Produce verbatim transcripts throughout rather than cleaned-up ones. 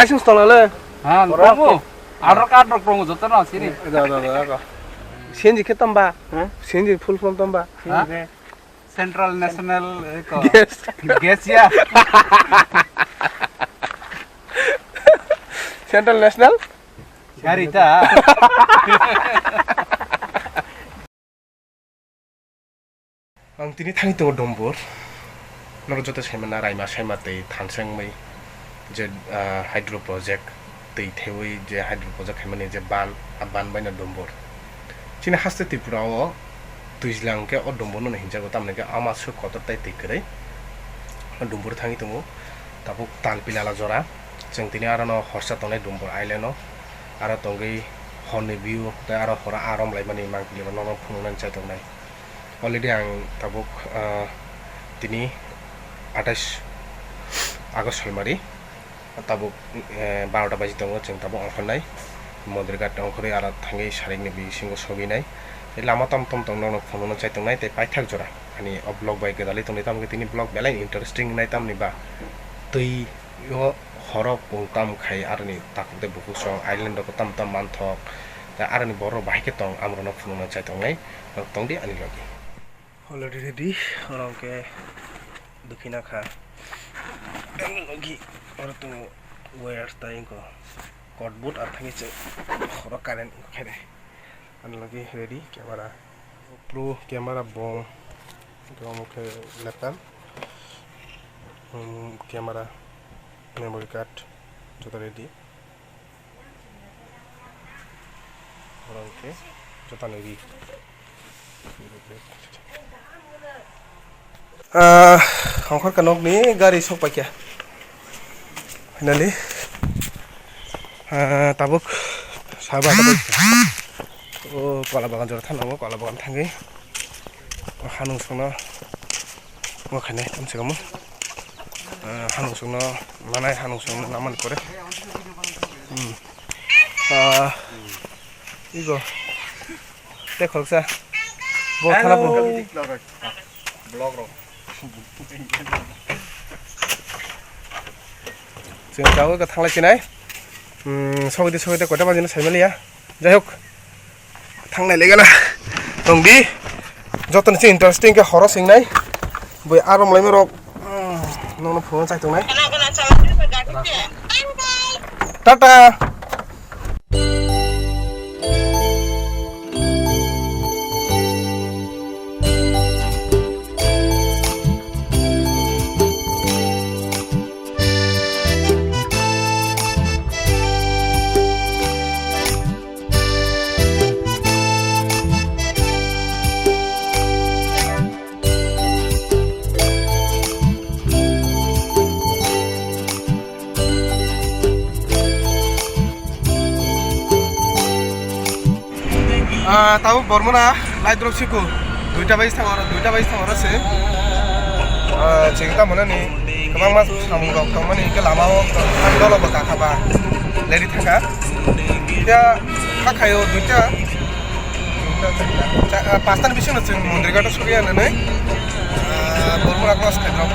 License tong le? Ha, tongo. Aadhaar card rok tongo joto no sini. Da, da, da, da. C N G khe tamba? Ha? C N G full form tamba? Ha? Central National, eh, ko. Gas. Gas ya. Central National? Gari ta. Ang tini thani tongo Dombor. Norok joto saimana raima saima tei thansa wngmai je, ah, hydro project twi thaiwi je hydro project khaimani je ban, a ban baino Dombor. Chini haste Tripura o twijlang khe o Dombor no hinjago, tamni khe ama swk kotor tei twi kwrwi. O Dombor thangwi tongo tabuk Talpilala jora. Chwng tini aro no horsa tongnai Dombor island o. Aro tongwi horni view tei aro horo aa romlaimani mangpili rok nono phunuknani chai tongnai. Already ang tabuk, ah, tini atais August salmari, tabuk, eh, barota baji tongo, chwng tabuk ongkhornai Mondir Ghat ongkhorwi aro thangwi saringni bisingo soginai. Tei lama tom tom tong nono phunukna chai tongnai tei paithak jora ani o vlog bai gwdalwi tongdi, tamokhe tini vlog belai interesting wngnai, tamni ba twi o horo pung tam khai aroni takhuk tei bukhuk song island rok tam tam manthok, tei aroni borok bahai khe tong, amrokno phunukna chai tongnai. Norok tongdi ani logi. Already ready, oro hwnkhe dukhi nakha. Ani logi oro tongo wire tai wngkho cordboard, ar thangwi chwng horo current wngkha khe de. Ani logi ready camera, pro camera bom, omo khe laptop, um, camera, memory card, joto ready. Oro hwnkhe jotani ri. Ah, ongkhorka nokni gari sok paikha. Finally, ah, tabuk sabo o kola bagan jora thang nango, kola bagan thangwi hanung songno Bo khainai tamswk omo. Ah, hanung songno nanai, hanung songno namani pore. Hmm. Ah, igo. Tei khoroksa. Bo thana bo. Hello. Vlog rok. Chwng tabuk thanglai chinai. Hmm, sogidi sogidi koita bajino saimaliya. Jai hok. Thangnai legana tongdi. Joto ni se interesting khe horo singnai. Bui arom laima rok, mm, nono phone chai tongnai. Tata. Ah, tabuk Bormona light drop siku duita bai thango, duita bai thango se. Ah, chwng tamo nani kwbangma samung rok tongmani hwnkhe lama o dolo bo kakha ba lady thaka. Ya, hakhayo duita. Cha-, ah, pasta ni bisingo chwng Mondir Ghat o sogwi ya nani. Ah, Bormona cross khairok.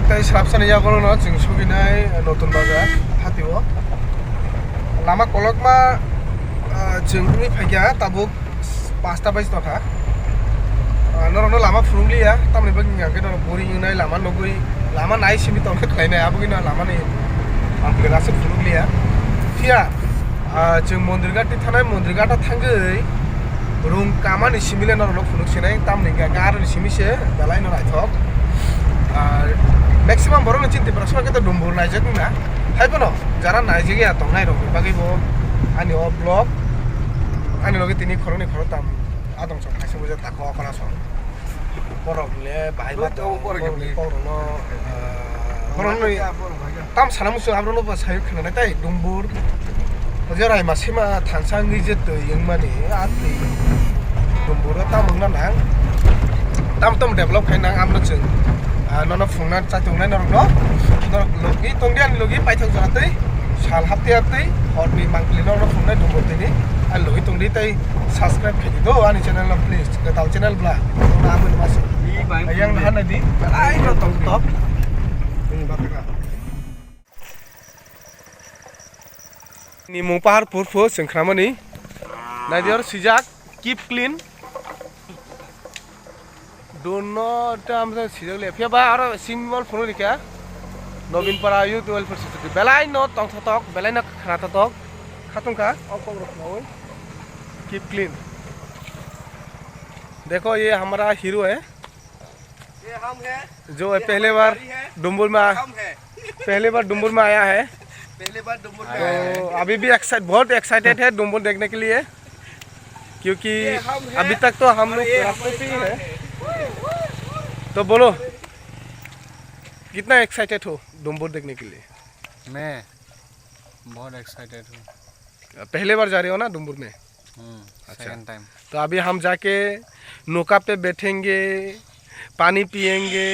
Tei swrapsani yagulono chwng suginai Notun Bazar hatio. Lama kolokma, ah, chwng wngwi phaikha tabuk pasta bai tongkha. Ah, norokno lama phunukliya, tamni bagwi hwnkha khe norok boring wngnai lama nugwi, lama nai simi tongkha khlainai, aboni no lamani ang aswk phunukliya. Phiya, ah, chwng Mondir Ghat twi thanai, Mondir Ghat o thangwi rung kamani simi le norokno phunuk sinai, tamni hwnkha khe aroni simi se belai no naithok. Ah, maximum borok ni chini Tripura song khe to Dumbur naijak wngna, hai phano jara naijak ya tongnai rokni bagwi bo ani o vlog. Ani logi tini khoroknwi khoroktham adong chok kaisa bujak tako okora song. Borok le bahai ba tong, borok ni kok rok no, ah, borok ni tam sana musu abro no ba sayo khna nai tai Dumbur. Oje raima sima thansa wngwi je twi wngmani a twi Dumbur o tam wngna nang Tam tam develop khai nang amno chwng, ah, nono phungnani chaitongnai norokno. Norok logi tongdi ani logi paithak jora tei sal haptwi haptwi horni mangpili norokno phungnai Dumbur tini. Ani logi tongdi tei subscribe khaidi do ani channel no please. Kwtal channel bla. Norokno amoni masa. Yang nahan nadi. Belai no tong top. Ni mung pahar purphu sengkramani. Naidi oro sijak, "Keep clean." Duno tam sijak le. Phiya ba oro symbol phunu rikha. Nobin Para Youth Welfare Society. Belai no tongthotok, belai no khnathotok. Khatungkha, o kok rok khnaui. "Keep clean." देखो, ये हमारा हीरो है। ये हम हैं। जो ये पहले हमारी बार गाड़ी है। डुम्बुर में आ-, हम हैं। पहले बार डुम्बुर में आया है। पहले बार डुम्बुर में आया है। तो अभी भी एक्साइट-, बहुत एक्साइटेड है डुम्बुर देखने के लिए, क्योंकि ये हम हैं। अभी तक तो हम लोग रास्ते पे ही है। तो बोलो, कितना एक्साइटेड हो डुम्बुर देखने के लिए? मैं बहुत एक्साइटेड हूँ। पहले बार जा रहे हो ना डुम्बुर में? हम्म, अच्छा। Second time. तो अभी हम जाके नौका पे बैठेंगे, पानी पिएंगे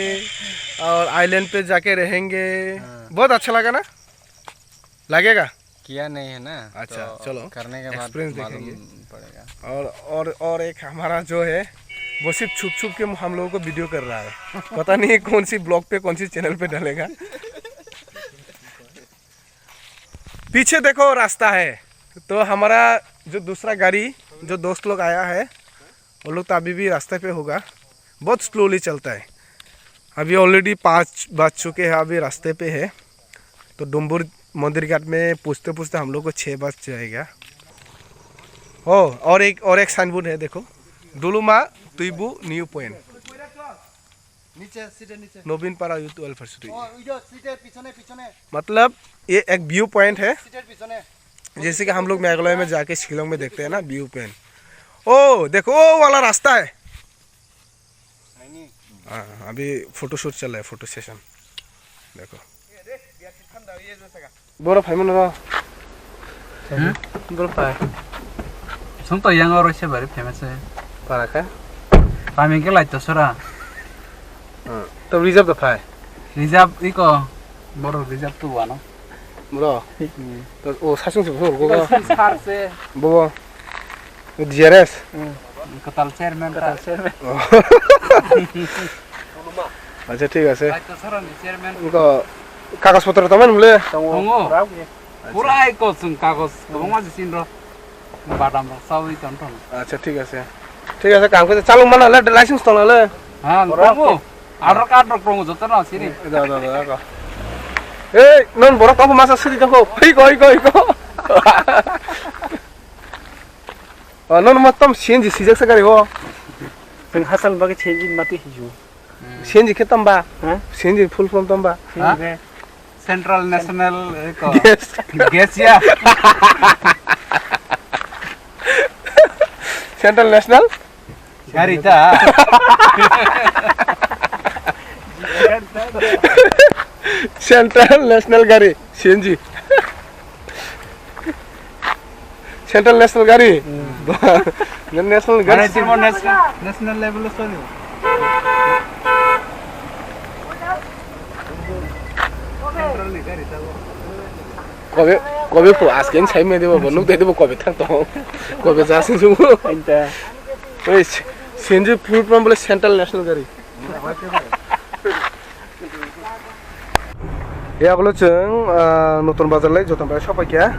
और आइलैंड पे जाके रहेंगे। हाँ। बहुत अच्छा लगा ना? लगेगा? किया नहीं है ना, अच्छा, तो चलो, करने के बाद एक्सपीरियंस मालूम देखेंगे। पड़ेगा। और, और, और एक हमारा जो है, वो सिर्फ छुप छुप के हम लोगों को वीडियो कर रहा है। पता नहीं कौन सी ब्लॉग पे, कौन सी चैनल पे डालेगा। पीछे देखो, रास्ता है। तो हमारा जो दूसरा गाड़ी, जो दोस्त लोग आया है, वो लोग तो अभी भी रास्ते पे होगा, बहुत स्लोली चलता है। अभी ऑलरेडी पाँच बज चुके हैं, अभी रास्ते पे है। तो डुम्बुर मंदिर घाट में पूछते पूछते हम लोग को छः बज जाएगा। ओ, और एक, और एक साइनबोर्ड है, देखो, डुलुमा तुइबु न्यू पॉइंट। নিচে, সিটের নিচে। নবীন পাড়া ইউথ ওয়েলফেয়ার সোসাইটি। ও, ওই যে সিটের পিছনে, পিছনে। मतलब, ये एक व्यू पॉइंट है। সিটের পিছনে। जैसे कि हम लोग मेघालय में जाके शिलोंग में देखते हैं ना, व्यू पॉइंट। ओ, देखो, वो वाला रास्ता है। नहीं, नहीं। हाँ, अभी फोटोशूट चल रहा है, फोटो सेशन। देखो। Boro phaimano no. Hmm? Boro phai. Song to yang oro se bari phaima se. Para kha? Pami ke lai to sora. Hmm. To reserve to phai. Reserve iko. Boro reserve to wano. Bro. Hmm. To o sasung se bro. Iko sar se. Bobo. G R S? Hmm. Kwtal chairman ta. Kwtal chairman. Oh. Acha, thik ase. Daityo sorani chairman. Wngkha, kagoj potro tongmani bole? Tongo. Acha. Pura eko chwng kagoj kwbangma se sinro. Badam rok chawi ton ton. Acha, thik ase. Thik ase, kaham khe chalok mana le, license tong le? Ha, tongo. Aadhaar card rok tongo joto no sini. Da, da, da, da. Ei, non borok tongkho masa sidi tongkho. Iko, iko, iko. Oh, nono ma tom C N G sijak sa gari o. Chwng hachal bagwi C N G matwi hijo. Hmm. C N G khe tamba? Ha? C N G full form tamba? Ha? C N G be. Central National, eh, ko. Gas. Gas ya. Central National? Gari ta. Central National gari, C N G. Central National gari. Hmm. National gari. Mane tamo national, national level o soni. Central ni gari tamo. Kobe, kobe po asken sai me debo, nuk de debo kobe thang to. Kobe jasin sumo. Anta. Oi, C N G full form bole Central National gari. Yagulo chwng, ah, Notun Bazar lai joto bai sopaikha.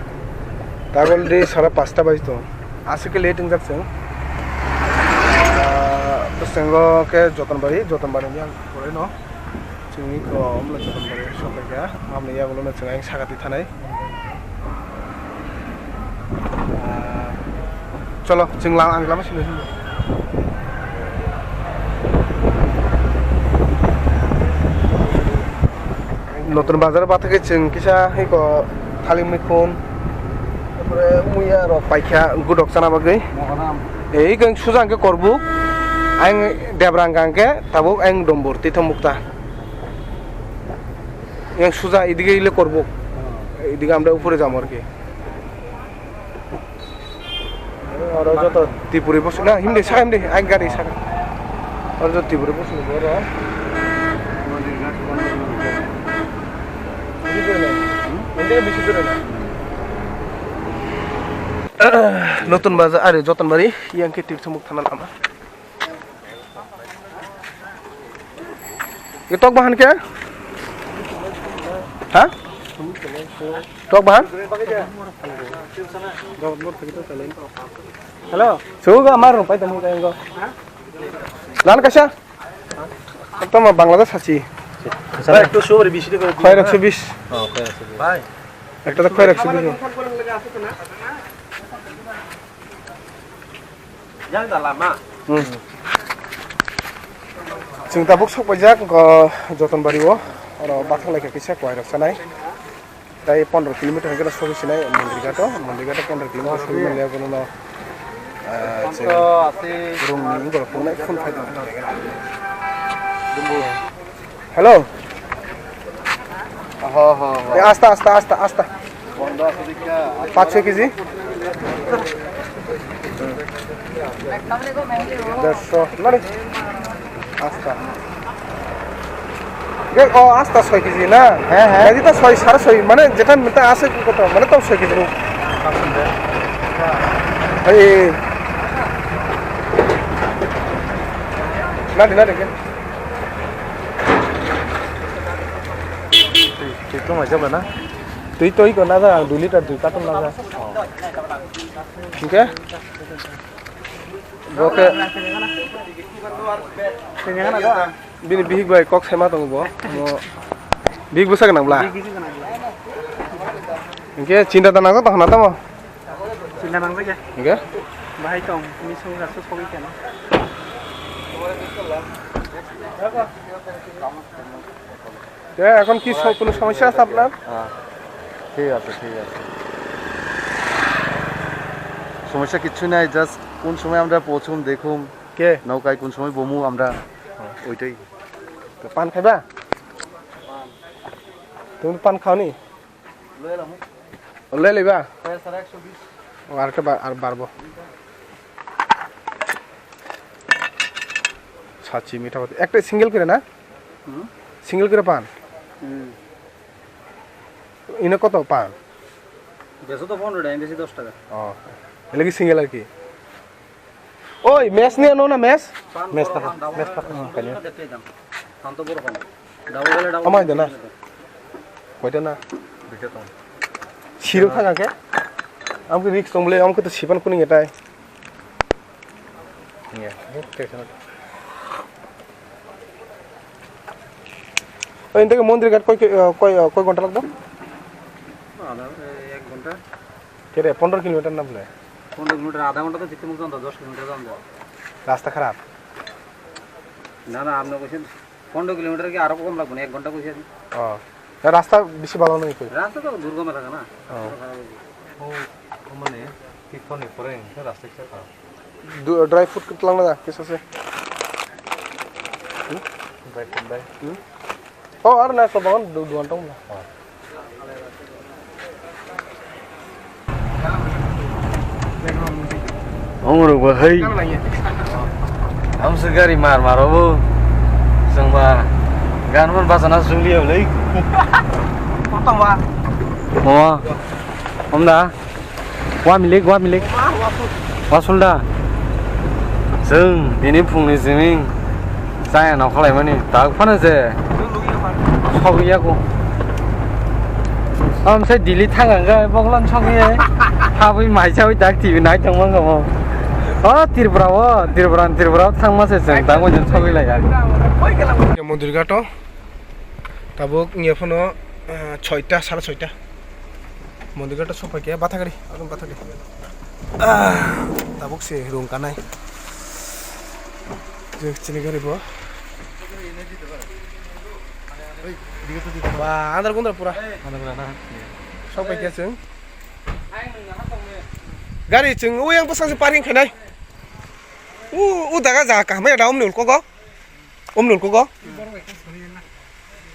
Tagol di sara pasta bai to. Aswk khe late wngjak chwng. Ah, to chwngo khe joton bai, joton bai yang pore no. Chwngni ko omla joton bai sopaikha. Mamni yagulo no chwng ayang sakati thanai. Cholo, chwng lang, ang lama simi simi. Notun Bazar bathakhe chwng kisa hiko thali mikhun, tarpore muya rok paikha gudok chana bagwi. Ei khe suja hwnkhe Korbuk, ang Debrang hwnkhe tabuk ang Dombor tithong mukta. Yang suja idige ile Korbuk. Idige amra upore jamo ar ki. Oro joto Tripuri bos na himde sa himde ang gari sa. Arjo Tripura bosong boro. Notun Bazar, are Jotonbari, yang ke Tirthomuk thana lama. Ye tok bahan ke? Ha? Tok bahan? Hello. Suga amar rupai tamu kayo. Lan kaisa? Tamo Bangladesh achi. Bhai, ektu sure bisi de kore diyo, khoi ekso bis. Oh, khoi ekso bis. Bhai. Ekta to khoi ekso bis. Yang da lama. Hmm. Chwng tabuk sok paijak, o, Jotonbari o. Oro bathang lai khe kisa kwai rok sanai. Tai pondro kilometer hingke sogwi sinai Mondirghat o, Mondirghat o pondro kilometer sogwi manya bono no, ah, chwng rung ni borok tongnai phone phai tong. Hello. Ho, ho, ho. Eh, asta, asta, asta, asta. Bondo aswk dikha. Pach choi kg. Dersho, nari. Asta. Ge, o, asta soi kg na? He, he. Jadi to soi, sare soi, mane jeta meta ase koto, mane to soi kg nu. Ei, ei, ei. Nari, nari, ge. Twi, twi tongmai jaba na? Twi, twi ko na, ang dui liter twi carton na. Hingke? Bo khe bini bihik bai kok sema tongo bo. Omo bihik bwsa gwnang bla. Hingke chinta da nango tong hwnna tamo. Chinta nango ya. Hingke? Bahai tong, misung rasu sogwi keno. Te, এখন কি স-, কোনো সমস্যা আছে আপনার? হ্যাঁ, ঠিক আছে, ঠিক আছে। সমস্যা কিচ্ছু নাই, just কোন সময় আমরা পৌঁছুম দেখুম, কে? নৌকায় কোন সময় বমু আমরা, ওইটাই। তো পান খাইবা? তুমি পান খাওনি? লই এলাম। ও, লই লইবা? কয় স্যার, একশো বিশ। ও, আরেকটা বার, আর বাড়বো। সাচি মিঠা পাতা। একটা সিঙ্গেল করে না? হুম। সিঙ্গেল করে পান? হুম। ইনো কত পান? বেচো তো পনেরো টাকা, আমি বেচি দশ টাকা। ও, এটা কি সিঙ্গেল আর কি? Oi, mes ni ano na mes? Mes taka, mes taka. Hmm, kanya. Tanto boro kan. Double gale double. Amai dana. Koita na? Duita tong. Siro thang ke? Amke risk tong bole, amke to sipan kuning etai. Iya, ini tekan. Oi, inte ke Mondirghat koi, koi, koi, koi ghonta lagbo? Ada, eh, ek ghonta. Kere, pondro kilometer na bole? পনেরো কিলোমিটার, আধা ঘন্টা তো জিততে মুখ যান, দশ কিলোমিটার যান। রাস্তা খারাপ? না, না, আপনি কইছেন পনেরো কিলোমিটার কি আরো কম লাগবে না, এক ঘন্টা কইছি আমি। ও, না, রাস্তা বেশি ভালো নয় কই? রাস্তা তো দুর্গম এলাকা না, ও। রাস্তা খারাপ হইবে। ও, মানে, তীর্থ নিয়ে পরে রাস্তা কিসের খারাপ? দু-, ড্রাই ফ্রুট কিনতে লাগলো না, কিছু আছে? হুম? ড্রাই ফ্রুট ভাই। হুম? Oh, ar na so bangon du duan tong na. Ong ruk ba hai. Am se gari mar mar obo. Sengba gan mon basa na sung liya lai. Potong ba. Mo. Om da. Wa milik, wa milik. Wa sulda. Chwng bini phungni simi chaya no khalaimani tak phano je sogwi yago. Am sai Delhi thang ang ga boglan sogwi habwi mai chawi tak T V nai tong mang mo. O Tripura o, Tripura, Tripura thang ma se chwng tak mo sogwi lai ya. Mondir ghato. Tabuk wngya phano, eh, soita, sare soita. Mondir gate sopai khe bathagari, aboni bathagari. Ah, tabuk se rung kanai. Je chini gari bo. Ba, andar gundra pura. Andar gundra na. Sopai khe chwng. Gari chwng uyang bwsang se parking khainai. U, u daga jaga kaham ya da umni ulkogo. Umnul kugo?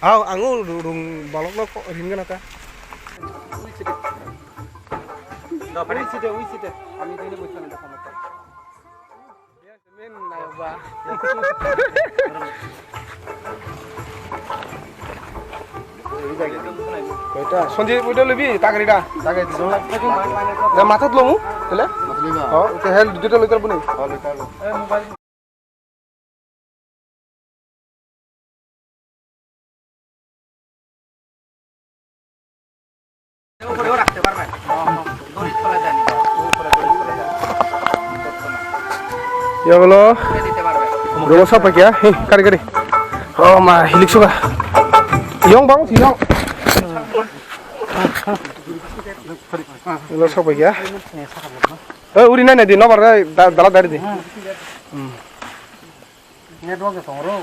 Aw, ang o ru-, rung balok no ko ring gana ta. Ui site, ui site. Ami tini buchang da kono ta. Main Koita? Sanjay, oita loibi, ta gari da. Ta gari dong la. Na mathat lomu, tele? Mathat loiba. Oh, te hel duita loitar buni. Oh, loitar. উপরেও রাখতে পারবেন। দড়ির তলে দেন। উপরে দড়ির তলে দেন। Ya bolo. উপরে দিতে পারবেন। Rogo sapa kya? Hei, kari kari. Oh ma, hilik suka. Yong bang, yong. Rogo sapa kya? Eh, uri nai nai di, nobar dala dari di. Hmm. Network e tongro.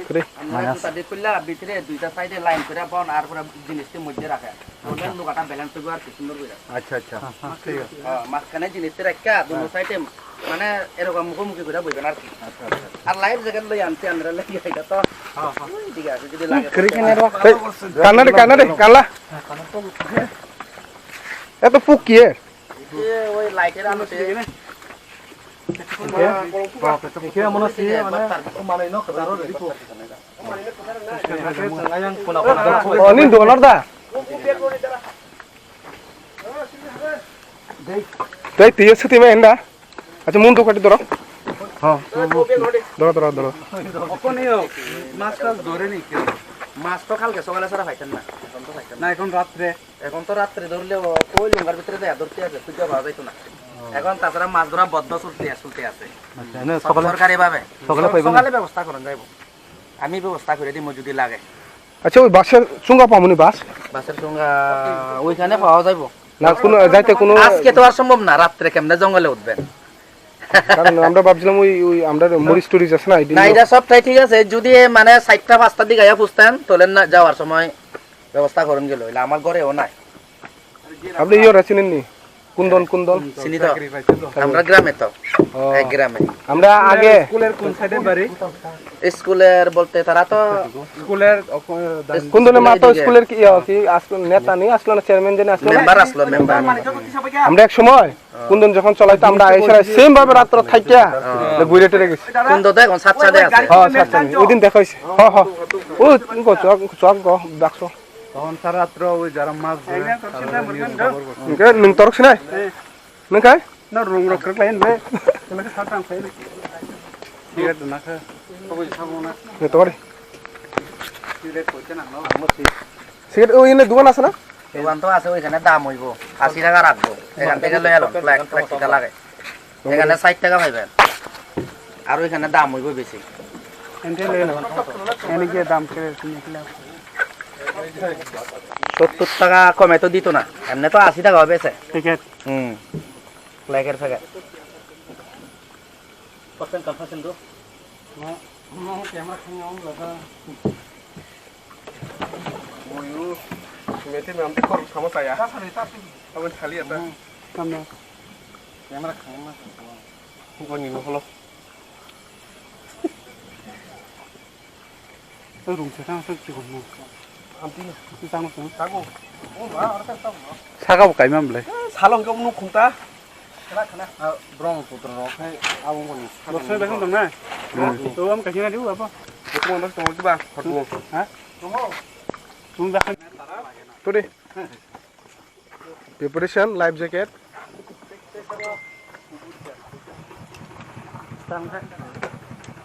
Kre. Amra juta de kulla bhitre duita side e line kore bon ar pura jinis te moddhe rakhe. Tole lugata balance hoibo ar ki sundor gori. Acha, acha. Thik ase. Ah, majkhane jinis te rakha, dono side e mane erokom mukhomuki gori boiben ar ki. Acha, acha. Ar life jacket loi anse amra loi eta to. Ha, ha. Oi, thik ase, jodi lage. Kre kene ro. Hey, kanna de, kanna de, kanla. Eto puk kiye? Oi light er alo te. Ekhe mona si mane manai no khataro redi ko. Ayang kola kola. Oh, ni donar da. Tei tiyo suti ma enda. Acha mun to kati doro. Ha. Doro, doro, doro. Okoniyo mas kal dore ni ke. Mas to kalke sogale sara khaitan na. Ekon to khaitan na. Na ekon ratre. Ekon to ratre dorle o koi lungar bhitre jaya dorte ase, khujja pawa jaito na. Ekon tachara mas dhora boddo chulte, chulte ase. Acha, ene sor-, sokale, sokale bhabe. Sokale paibo na? Sokale bebosta goron jaibo. Ami bebosta gori dimo jodi lage. Acha, oi bus er chunga pamoni bus? Bus er chunga oikhane pawa jaibo. Na, kuno, jaite kuno. Ajke to ar sombhob na, ratre kemne jongole utben. Karon amra bhabchilam oi, oi amra moris toris ase na, idin. Na, ida sob thai thik ase, jodi mane satta pasta dik aya pustan, tole na jawar somoy bebosta goron gelo, ila amar gore o nai. Apni iyora chinen ni? Kundon, Kundon? Chini to. Amra grame to. Oh. Ek grame. Amra age. School er kun side e bari? School er bolte tara to. School er, Kundon e ma to school er ki, iyo, ki aslo neta ni, aslo na chairman jani aslo na? Member aslo, member. Amra ek somoy Kundon jokhon cholai to amra aisara same bhabe ratro thaikya. Oh. Gure tere gis. Kundon to ekon sat sade ase. Ha, sat sade. Oi din dekhois. Ha, ha. O, ko chok, chok go, bakso. Tokon sara ratro oi jara mas dhore, tara niyom jabor gorse. Hingke nwng torok sinai? Nwng khai? Na rung rok kwrwk lai hinbe. Sigaret duna khe. Oi sabo na. Nwng torok. Sigaret koite nang no. Sigaret oi ene dugan ase na? Dugan to ase, oikhane dam oibo. Asi taka rakbo. Ekhan theke loi elo, plek, plek theka lage. Ekhane sait taka paiben. Aro ekhane dam oibo besi. Ente le lo. Ene je dam kere tumi kila. Sottur taka kome to dito na. Emne to asi taka o bese. Ticket. Hmm. Flag er packet. Percent confirmation do. No, no, camera khani on laga. Oyu, mete me amte kor sama saya. Abang thali ata. Kamna. Camera khani ma. Ko ni holo. Rung se tang se chikon no. Amti no. Tang se. Tago. O ma, aro ta tago. Saka bo kaimam ble. Salong ke unu khunta. Brahmaputra rok hai abo wngkha ni. Bosna bai wngkha na? Hmm. To am kaisa na diu apa? Bosna bai wngkha ba? Khorbo. Ha? Tung da. Tode. Preparation, life jacket. Tangkha.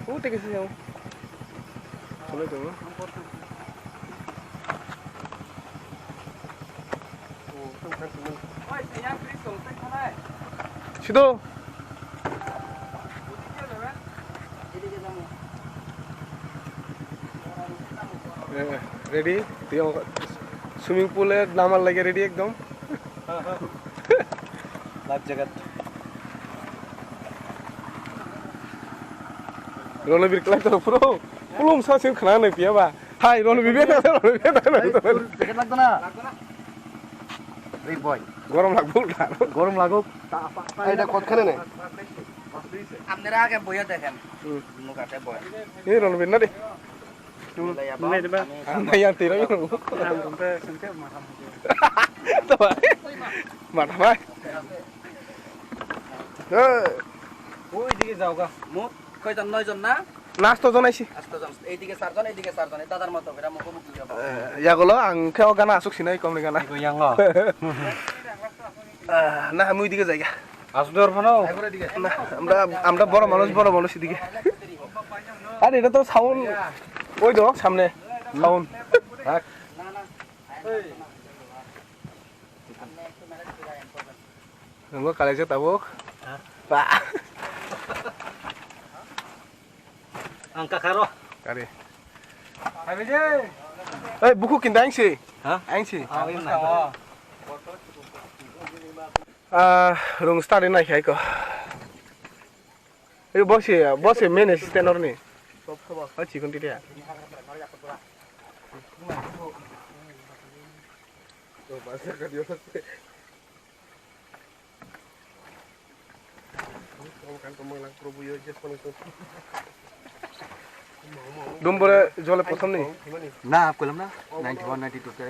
Oh, take it. Chalo, chalo. Sido. Eh, ready? Tiyong swimming pool e namar lagi ready ekdom. Life jacket. Ronobir kelai tong phuru. Pulung sa sing khna nai piya ba. Hai, Ronobir bek na, Ronobir bek na. Jacket lagto na. Big boy. Gorom lagbo da. Gorom lagbo. Ei, da kot khane ne. Apnara age boya dekhen. Hmm. Nukate boy. Ei, Ronobir na de. Nai diba? Nai ya tiro. Ang gompe sengke matham. Tama. Matham ai. Hey. Oi, dike jaoga. Mo. Koijon? Noijon na? Nasto jonaisi. Asto jon. Eidige sarjon, eidige sarjon. Ei dadar moto bera mukho mukhi jabo. Eh, yagolo ang khe o gana asuk sinai komni gana. Ego yango. Ah, na, mui dige jaiga. Asdor phano. Na, আমরা, আমরা বড় মানুষ, বড় মানুষ এদিকে। আরে, এটা তো সাউন্ড, ওই তো সামনে সাউন্ড। থাক। Nunggu kali aja tabuk. Hah? Pak. Ang kakaro. Kari. Habis deh. Eh, buku kinta aing si. Hah? Aing si. Ah, ini. Ah, rung start nai khai ko. Ei, bosi, bosi main assistant orni. Hai, chikon titi ya. Dumbore jole prothom ni. Na, kolam na. Ninety one, ninety two ke.